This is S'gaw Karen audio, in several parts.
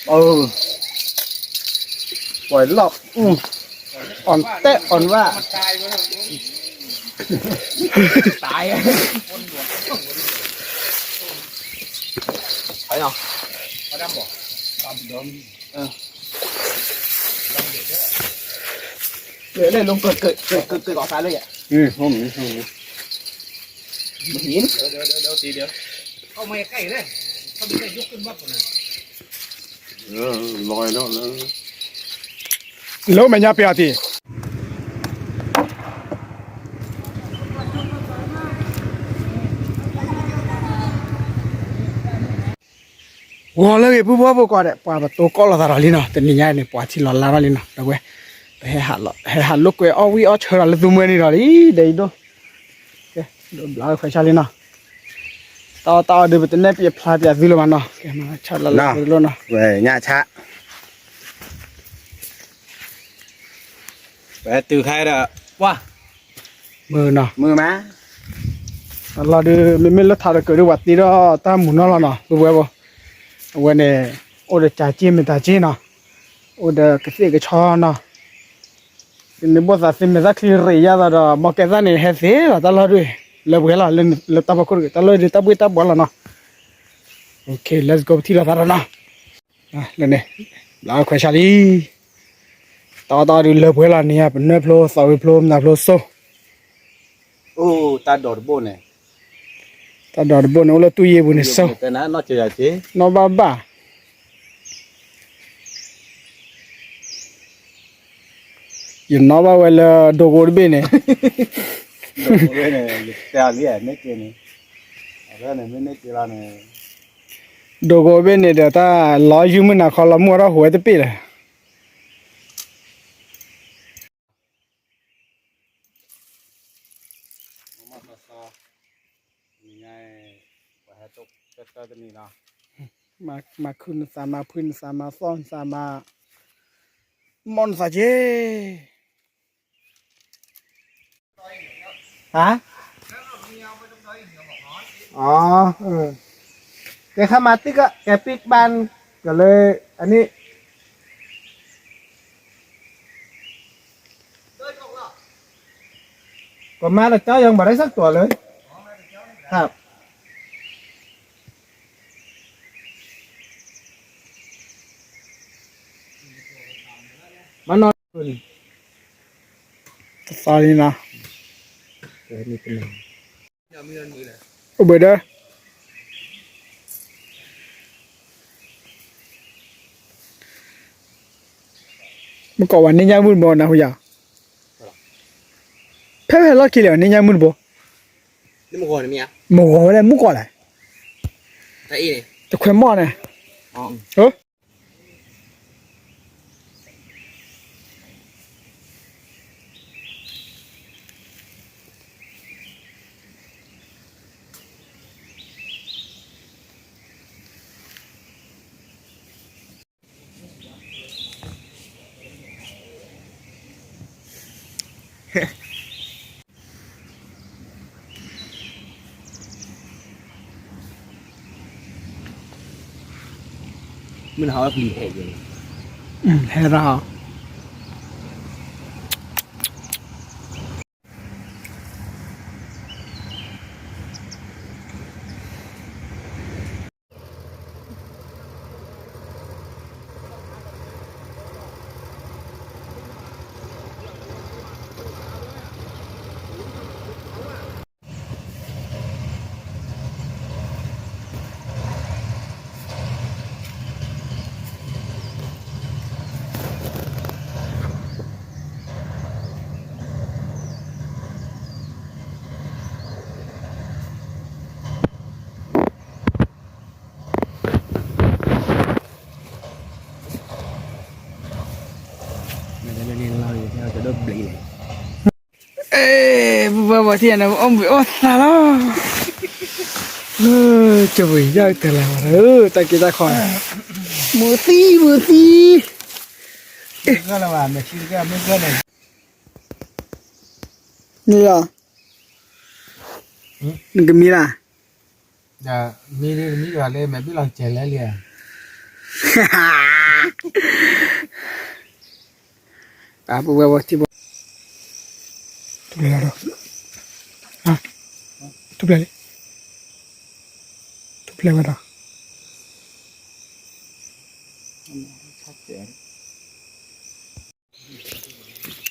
အၢ ပှၤလီၢ် အီၣ်တဲအီၣ်ဝါ တၢ် လၢလၢလီၤကၢၢ်ကၢၢ်ကၢၢ်ကၢၢ်ကၢၢ်သးလၢယၤ လၢမဲာ်ညါပျးတံၢ် ဂီၤလၢဂ့ၤ ပုၢ်ဖိဝဲၢ်ဖိကိးဂၤဒဲး ပှၤပတိကီၢ်လိာ်သးဒီးလံနီၤ, တနံၤညါန့ၣ် ပှၤထံၣ်လီၤလါထီၣ်လံနီၤ, ဒီပုၢ်ဝဲၢ် ပဟဲဟးလီၤ ဟဲဟးလိာ်ကွဲအီၣ်ဝံၣ်အီၣ်ဆၢဒီးလၢသူမှဲန့ၣ်ဒီးလံ ဒဲးအံၤဒိၣ်, ကဲ ဒိးဘျးခွဲးဆါလံနီၤ, တၢ်အီၣ်တၢ်အီဒုး ပတနဲၣ်ပျးဖျါပျးသုလၢၤမးနီၤ, ကဲ ဆၣ်လၢလၢပလိၣ်နီၤ, ဝဲညၣ်ဆၣ် ပတုၤခဲဒီး ပှၢ် မုာ်နီၤ မုာ်မး အလီၢ်ဒုး မ့မ့ၢ်လၢထးတကၢးဒုး ပှၤတ့ထီၣ်တၢ်မူၤနီၢ်လီၤနီၤ ပုၢ်ဝဲၢ်ဖိ, အဝဲန့ၣ် အိၣ်ဒီးကၢ်က့ၢ်မ့ၢ်တၢ်က့ၢ်နီၤ, အိၣ်ဒီးကသ့ၣ်ကဆီနီၤ, သုမ့ၢ်ဘၣ်သးသုမဲာ်သၣ်ချံရ့ၣ်ယါသးဒီး ဘီကဲသၣ်န့ၣ် ဟဲသ့လီၤ တၢ်လီၢ်ဒုး လၢပှဲၤလီၤ လၢတၢ်ဖီခိၣ်တဂ့ၤ တၢ်လီၢ်ဒုး တၢ်ဘှ့ၣ်တၢ်ဘှီလီၤနီၤ, ခဲ let's go ပထံၣ်လိာ်သးဒီးနီၤ, လၢန့ၣ် ဘျးခွဲးဆါလံ တၢ်အီၣ်တၢ်အီဒုးလၢပှဲၤလီၤန့ၣ် ပနၢၢ်ဖျိ သီဝ့ဖျိ မနၤဖျိစိ အိၣ် တၢ်ဒိးတဘိန့ၣ်, တၢ်ဒိးတဘိန့ၣ် အိၣ်လၢတူၢ်ယ့ၢ်ပူၤန့ၣ်စိ, နီၢ်ဘၣ်ဘၣ်, ယနီၢ်ဘၣ်ဝဲလၢဒိဂိတဘ့ၣ်န့ၣ်, ဒိဂိတဘ့ၣ်န့ၣ် ဒိဂိတဘ့ၣ်န့ၣ်ဒီး တၢ်လီၤယုၢ်မုၢ်နၤခီလီၤမုၢ်အထီၣ်ဟူးဝဲတပ့ၣ်လၢၤ မၤခုၣ်နသး မၤဖှံနသး မၤသီၣ်နသး မၤမီၢ်နသးက့ၤ ဟါ, အၢ, ကဲခါမၤတံၢ်ကီး ကဲပံၢ်ဘၣ် ကလၢ အန့ၣ် ကမၤတကၠီယီၤ ဘၣ်ဒၣ်ဆၢကတီၢ်လၢ ครับ မၤနီၤ တသီလံနီၤ အိၣ်ဘှံးဒီး မုၢ်ကီးဝဲန့ၣ်ညါမုၢ်တဘိနၢ်ဟူယၤ ဖဲဖဲလီၢ်ခံလဲၣ်န့ၣ်ညါမုၢ်တဘိ မဂီၤဝဲလဲၣ်မုၢ်ကီးလဲၣ် တခွဲမီၢ်န့ၣ် မုၢ်နၤဟးဝဲပျံၤဟဲယဲၢ်န့ၣ် ဟဲရၣ်ဟီ အဲ ပပှၤပှၤထံၣ်န့ၣ် အီၣ်ဘှံးအီၣ်သးလီၤ ကဘှံးယၢ်တလၤဘၣ် တၢ်က့တၢ်ခီ မုာ်သံ မုာ်သံ မံလီၤ နကမံလၢ မံလံ မံလီၤလၢ မဲာ်ဘံၣ်လီၤကဲလဲၣ်လံ ဟါ အပုၢ်ဝဲၢ်ဖိထံၣ်ဘိ, ထူၣ်ဖျဲးလီၤဒီး, ထူၣ်ဖျဲးလံ, ထူၣ်ဖျဲးဝဲဒီး ပှၤလီၢ်, အီၣ်တဲအီၣ်ဝါ, တ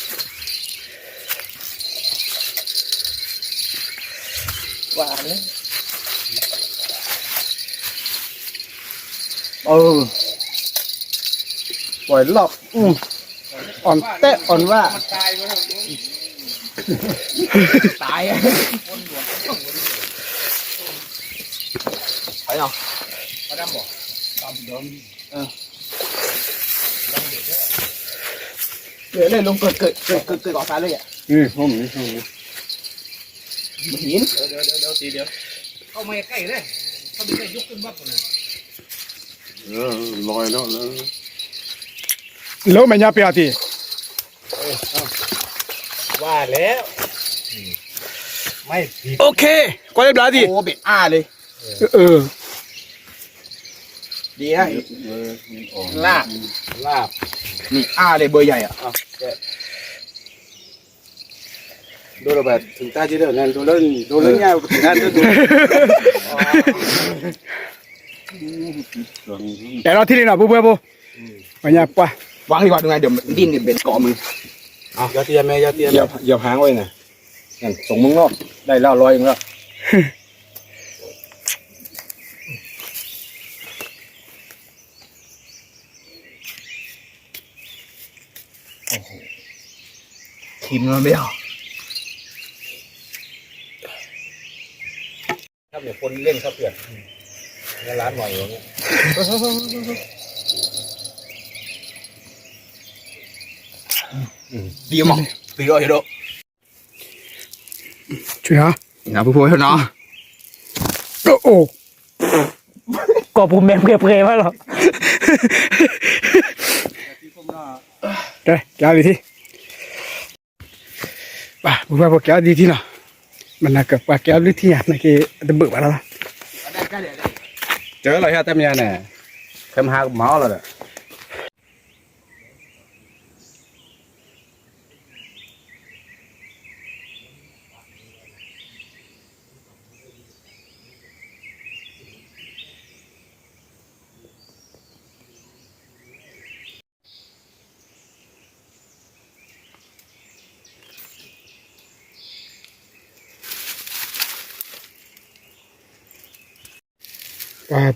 ၢ်, လၢလၢလီၤ, ကကကကကကီးသးလၢယၤ, မ့ၢ်ဟံၣ်, လၢမဲာ်ညါပျီၤတံၢ်, ဝါလဲၣ်, အိၣ်ခ့, ကွၢ်လၢဘျီတံၢ်, အိၣ်ဘ့ၣ်အါလံ, ဒ်အံၤ, လၢ, လၢ, မ့ၢ်အါလံဘၢယၤယၤ, ဒိလၢဘၣ်ထုးတၢ်က့ဒီး ဒိလၢ, ဒိလၢညါပကနၣ်ဒိ, တဲလီၤထံၣ်လံနီၤ ပုၢ်ဝဲၢ်ဖိ, ပှၤညါပှၢ်, ပှၤဂ့ၤဘၣ်ဒုးနၤဒီး ဒ်န့ၣ်ဘဲကီးမုၢ်, ယီၤတံၢ်ယၤမဲ ယီၤတံၢ်ယၤမဲ, ယီၤဖးဝဲန့ၣ်, ဆိမိၣ်လီၤ, ဒၣ်လီၤလီၤအံၤလီၤ โอ้โห ทีมเราไม่เอา ครับเนี่ย คนเล่นครับเพื่อน ในร้านหน่อยอย่างเงี้ย ดีมั้ง ดีอ่ะ เดี๋ยว ဆွေဟာ, နဖိဖိနီၤ, အိၣ်, ကီၢ်ပူၤမဲာ်ပှဲၤပှဲၤဘၣ်လီၤ, ကဲ, ကဲအီၤဒ်ထံၣ်, ပှၤ ပှၤဖိကဲအီၤဒ်ထံၣ်နီၤ, မနၤကပှၤကဲအီၤဘျုးထံၣ်ညါ နက့ၤတဘုးဘၣ်လီၤ, ကၢလီၤဟဲတမယၤန့ၣ်, ခဲမဟါကမၤအီၣ်လီၤ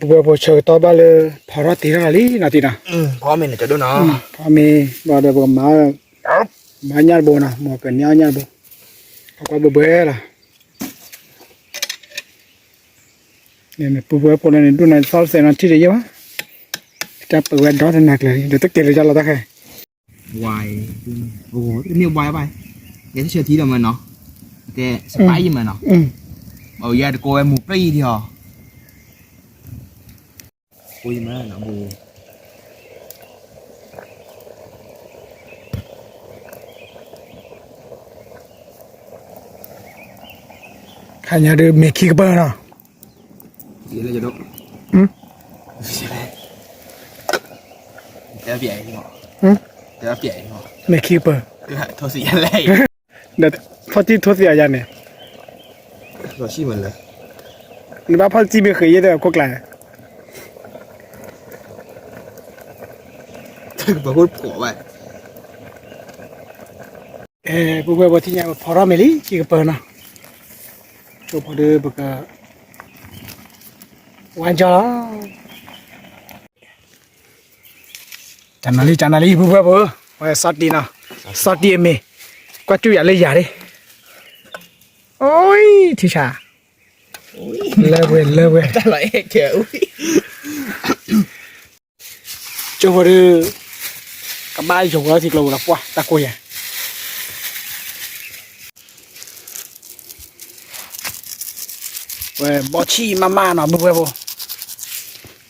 ဒီး ပှၤ ပှၤဖိဆၢကတီၢ်ဘၣ်လၢ ဖီထီၣ်တ့ထီၣ်လီၤလံနီၤတံၢ်နီၤ, ဖီမ့ၤန့ၣ်ကဒိၣ်နီၤ, ဖီမ့ၤဘၣ်ဒီးပကမၤ, မၤညၣ်တဘိနီၤ, မ့ၢ်ကန့ၢ်အီၣ်ညၣ်တဘိ, အကွၢ်ဘှဲဘှဲလီၤ, န့ၣ်မ့ၢ်ပှၤဖိန့ၣ် ဒိၣ်နၤသီတစဲးနီၤ ထံၣ်တယဲၢ်ဘၣ်, တၢ်ပှဲၤဝဲဒီတနၤကျၢၤလံ ဒီးတကဲလၢယလီၤတၢ်ခဲ ဝါအံၤ, အိ တမ့ၢ်ဝါဘၣ်, ယဲတဆၢထံဒီးမးနီၤ, ကဲ စပားယံၤမးနီၤ, ဘၣ်ယဲတကိးဝဲမူပြံယံၤဒံးဟီ, ကိးယံၤမးနီၤ, ခါညါဒုးမ့ၢ်ခံကပၢၢ်နီၤ, မ့ၢ်ခံကပၢၢ်, ဒီးဖီၣ်တံၢ်ထိသ့ၣ်အယါန့ၣ်, နဘၣ်ဖီၣ်တံၢ်မ့ၢ်ဃ့ယဲၢ်ဒီးခိၣ်ကျါ, ပှၤဖိတပှီၢ်ဘၣ် အဲ ပုၢ်ဝဲၢ်ဖိထံၣ်ညါ ပဖီထီၣ်မ့ၤလံ ခံကပၢၢ်နီၤ, ဆိဖိဒီးပက ဝါကၠီလီၤ, တနၤလံ တနၤလံ ပုၢ်ဝဲၢ်ဖိ, ဝဲစီၤတံၢ်နီၤ, စီၤတံၢ်အမ့ၤ, ကွၢ်ကၠူၣ်ယၤလၢယၤလံ, အိ ထံဆး, လၢဝဲ လၢဝဲ ဆိဖိဒီး ကဘၣ်ယိၤဝဲထံကျိပူၤလီၤ ပှၢ်တၢ်ကိၢ်ယၤ, ဝဲဘီဆံၣ်မးမးနီၤ ပုၢ်ဝဲၢ်ဖိ,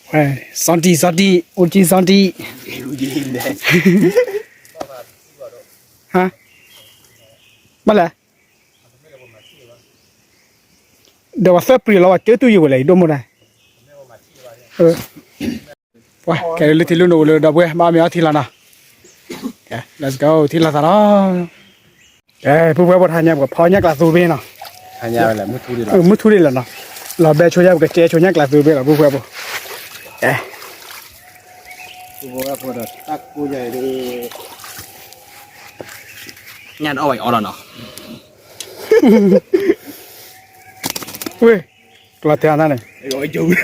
ဝဲ စီၤတံၢ် စီၤတံၢ် အိၣ်ကံစီၤတံၢ်, ဟါ, ဘၣ်လဲၣ် ဒီးပှၤသၢပျံၤလီၤ ပှၤကၢတူၢ်ယံၤဝဲလဲၣ် ယဒိၣ်မိၢ်ဒၣ်, ပှၤကဲလၢထံလူၢ်နိၣ်အိၣ်လၢဒီပုၢ်ဝဲၢ် ဘၣ်မ့ၤအီထံလီၤနီၤ, ကဲ let's go ထံလီၤသးလီၤ, ကဲ ပုၢ်ဝဲၢ်ဖိ တဟါညါ ပကဖီညၣ်ကျးသူဘ့ၣ်နီၤ, မုၢ်ထူဒံးလီၤနီၤ, လီၤဘဲဆိညၣ် ပကကဲဆိညၣ်ကျးသူဘ့ၣ်လီၤ ပုၢ်ဝဲၢ်ဖိ, ကဲ ပုၢ်ဝဲၢ်ဖိဒီးတၢ်ကိၢ်ယၤအံၤဒ် ညၣ်တအီၣ်ဘၣ်အီလီၤနီၤ, ဝ့ၢ် ကျီတဲ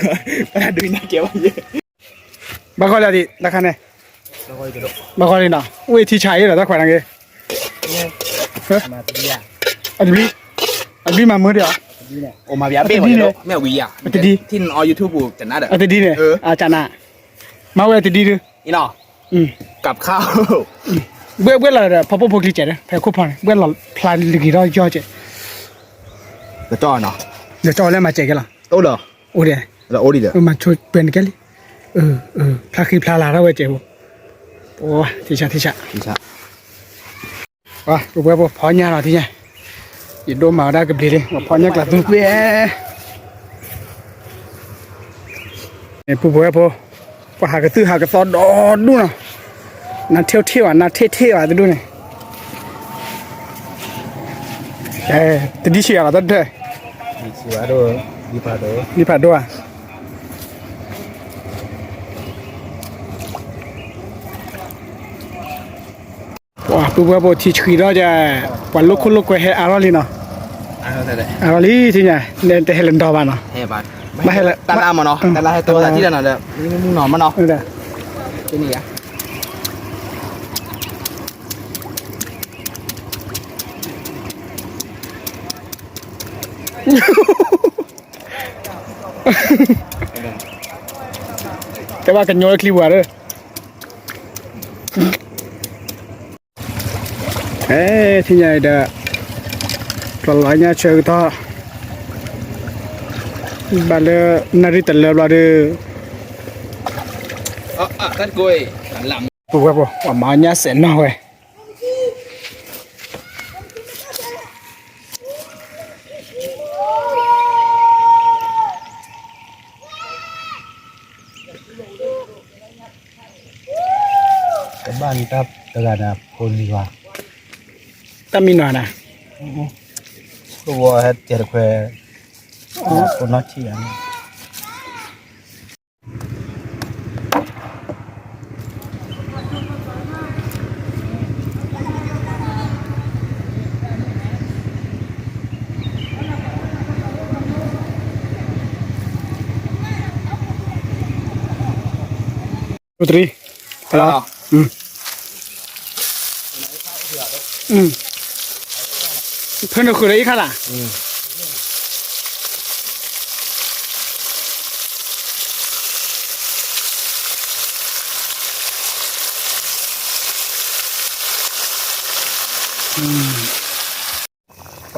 အီၤန့ၣ်, ဘၣ်ဃီလၢဒ်တခါန့ၣ်, ဘၣ်ဃီလံနီၤ ဝ့ၢ်ထံဆးအံၤဒီးတၢ်ခွဲးန့ၣ်က့ၤ, အတဘျံး, အတဘျံးမၤမုာ်ဒံးဧါ, အတဒ်န့ၣ်, အတဒ်န့ၣ်, အကနး, မၤဝဲအတဒ်ဒုး, ဘှဲၣ်ဘှဲၣ်လီၤဒီး ဖီပိၢ်ဖိချံကဲးဒီး ဖဲခိၣ်ဖီန့ၣ် ဘှဲၣ်လီၤဖျါလံၤဂ့ၤထီၣ်ယီၢ်ကဲး, ဒီးကၠီလၢမၤစဲးကဲလီၤ, အိၣ်ဒီး, မၤဆိပှဲၤန့ၣ်ကဲလံ, ဖျါဃံဖျါလၤထီၣ်ဝဲကဲးဖိ, ထံဆးထံဆး ပှၤ ပုၢ်ဝဲၢ်ဖိ ဖီညၣ်လီၤထံၣ်ညါ, ယဒိၣ်မးဝဲဒၣ်ကဘျံးလံ ပှၤဖီညၣ်ကျးသူကွံာ်, ပုၢ်ဝဲၢ်ဖိ, ပှၤဟးကသုၣ်ဟးကသီဒီဒူၣ်နီၤ, နါထ့ၣ်ထ့ၣ်ဘၣ် နါထ့ၣ်ထ့ၣ်ဘၣ်တဒူၣ်န့ၣ်, တဒံဆံးဂၤလီၤတၢ်ဒၢၣ်, ဒံဖးဒိၣ်ဧါ ပှၤပုၢ်ဝဲၢ်ဖိ ထံဆှံထီၣ်ကဲ, ပှၤလိာ်ခိၣ်လိာ်ကွဲဟဲအါထီၣ်လံနီၤ, အါထီၣ်လံထံၣ်ညါ, တဟဲလၢၤဒီးဘၣ်နီၤ, ဘၣ်ဟဲလၢၤ, တၢ်လၢအါမးနီၤ, တၢ်လၢဟဲတိၤသးထံၣ်လၢနီၤဒီး, မုၢ်နီၤမးနီၤ, တဲဘၣ်ကညီလၢချံပှၤဒီး အဲ ထံၣ်ညါအံၤဒီး ကျီလီၤညါဆၢကတီၢ် ဘၣ်လၢ နၣ်ရံၣ်တလၢဘျီဒီး ပုၢ်ဝဲၢ်ဖိ ပှၤမၤညၣ်စဲးနီၢ်ဝဲ တဘၣ်န့ၣ်တၢ်တဂၤန့ၣ် ဖိလံၤဘၣ်, တၢ်မံနီၤန့ၣ်, ကဝီၤဟဲတၢ်တခွဲး, ဖိနီၢ်ထံၣ်ဧါန့ၣ် တြံ, ဟဲလီၤ, ဖဲနဃုာ်ဒီးအံၤခါလၢ်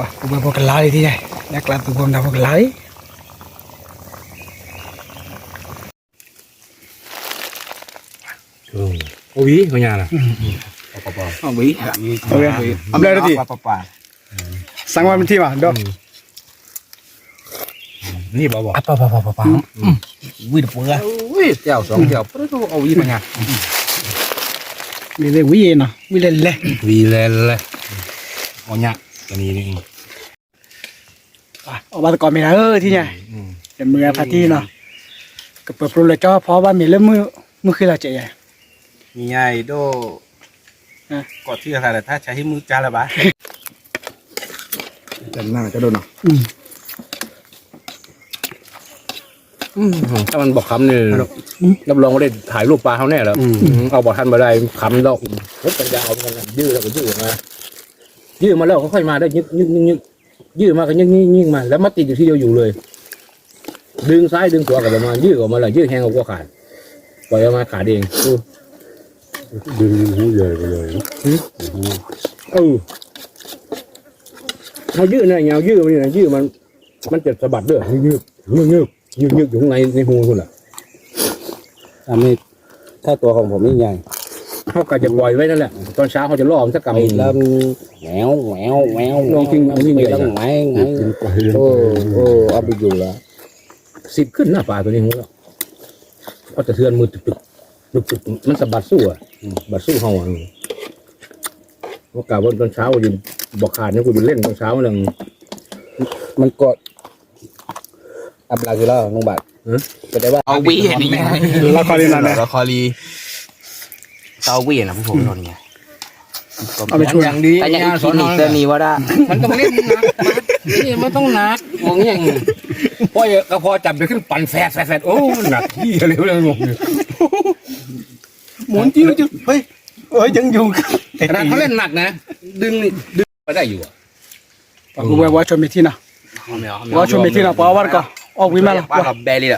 ပှၤဖိကလါလံ, ညၣ်ကျးသူဖိမနုၤဖိကလါလံ, အိၣ်ဝံၤ, အိၣ်ဝံၤ, ဘျၢတသ့, စၢ်ဝါမထံၣ်ဘၣ်ဒီး ဝံၤတပှဲၤ, ဝံၤလဲၤလဲၤ, ဝံၤလဲၤလဲၤ, အီၣ်ဘၣ်သကိးမ့ၢ်ဧါ ထံၣ်ညါ, ယမုၢ်ဂၤဖးတံၢ်နီၤ, ကပၢၤပြိလၢကၠီဖီဘၣ်မ့ၤလၢမုၢ်ဃ့လီၤကဲးယၤ, ညါအံၤဒိၣ်, ကိးထံၣ်အသးဒီး တၢ်ဆါဟံၣ်မုၢ်ကၢ်လၢၤဘၣ် ถ้ามันบอกคำเนี่ย รับรองว่าได้ถ่ายรูปปลาเขาแน่แล้ว เอาบอกทันมาได้คำดอก ปัญญาเอากัน ยืดแล้วก็ยืดออกมา ยืดมาแล้วค่อยๆมาได้ ยืด ยืด ยืด ยืด ยืดมาก็ยืด ยืด ยืดมา แล้วมาติดอยู่ที่เดียวอยู่เลย ดึงซ้ายดึงขวาก็ประมาณ ยืดออกมาแล้ว ยืดแฮงเอากว่าขาด ปล่อยออกมาขาดเอง ดึงหูใหญ่ไปเลย เออ เอายืดนะ เอายืดมันนี่นะ ยืดมัน มันจะสะบัดด้วย ยืด ยืด ยืด ยืด ยืด ยืดอยู่ข้างใน ในหูคุณล่ะ อันนี้ ถ้าตัวของผมนี่ใหญ่ เขาก็จะปล่อยไว้นั่นแหละ ตอนเช้าเขาจะล่อมันสักกำ ไปแล้ว แหววแหววแหวว ลองกิน ลองกิน ไปแล้ว แหววแหวว เออ เออ เอาไปอยู่ละ สิบขึ้นหน้าปลาตัวนี้ หูแล้ว ก็สะเทือนมือตึกๆ ตึกๆ มันสะบัดสู้อะ อืม บัดสู้เขาอะ อืม ว่ากะว่าตอนเช้ากูจะบอกขาดนะ กูจะเล่นตอนเช้าเลย มันก็ อับลาคือแล้ว น้องบาท ဟမ် แสดงว่า အဝေးရနေ လီၤခီလံနီၤန့ၣ် လီၤခီလံ တၢ်ဝေးရနီၤ พวกผมนี่ เอาไปช่วย แต่ยังอีกทีนี่เติมนี่ว่าได้ มันต้องเล่นหนัก นี่มันต้องหนัก มองอย่าง เพราะกระเพาะจับเดี๋ยวขึ้นปั่นแฟดแฟดแฟด โอ้ หนักที่เลย เรื่องงง หมุนจิ้วจิ้ว เฮ้ย เอ้ย ยังอยู่ ขนาดเขาเล่นหนักนะ ดึงนี่ ดึงไปได้อยู่อะ ပှၤပုၢ်ဝဲၢ် ဘၣ်ဆိၣ်မ့ၢ်ထံနီၤ ဘၣ်ဆိၣ်မ့ၢ်ထံနီၤ ပှၤအီၣ်ဝဲတကီၢ် အီၣ်ဝံၤမးလီၤ ဘၣ်ဘဲလံဒီး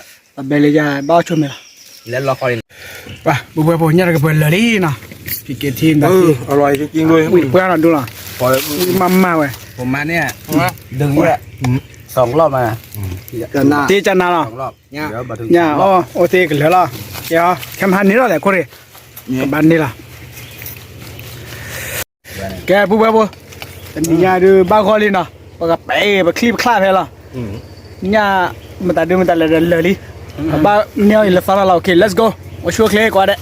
ဘဲလံယၤ ဘၣ်ဆိၣ်မ့ၢ်လီၤ လၢလီၤခီလံ ပှၤပုၢ်ဝဲၢ်ဖိ ညၣ်တကပၤလၢာ်လံနီၤ ဖံက့ၤထံ အร่อยจริงๆด้วย ဝံၤတပှဲၤနီၤဒိလီၤ ဝံၤမးမးဝဲ ผมมาเนี่ย ดึงเนี่ย สองรอบมา တ့ကနၤလီၤ ညၣ်အီၣ်အိၣ်သ့ကလၢာ်လီၤ ကဲ ခဲမဟါန့ၣ်လီၤလဲၣ် ခိၣ်ရ့ၣ် ကဘၣ်န့ၣ်လီၤ ကဲ ပုၢ်ဝဲၢ်ဖိ တနံၤညါဒုး ဘၣ်ဂီၢ်လံနီၤ ပကပဲ ပချံပချၣ်ဖဲလီၤ ညၣ် မတၤဒုးမတၤလဲၣ်ဒီးလၢာ်လံ ပဘၣ်န့ၢ်အီၤအံၤလၢသီလီၤလီၤ OK let's go အိၣ်ဆူၣ်အိၣ်ချ့ကိးဂၤဒဲး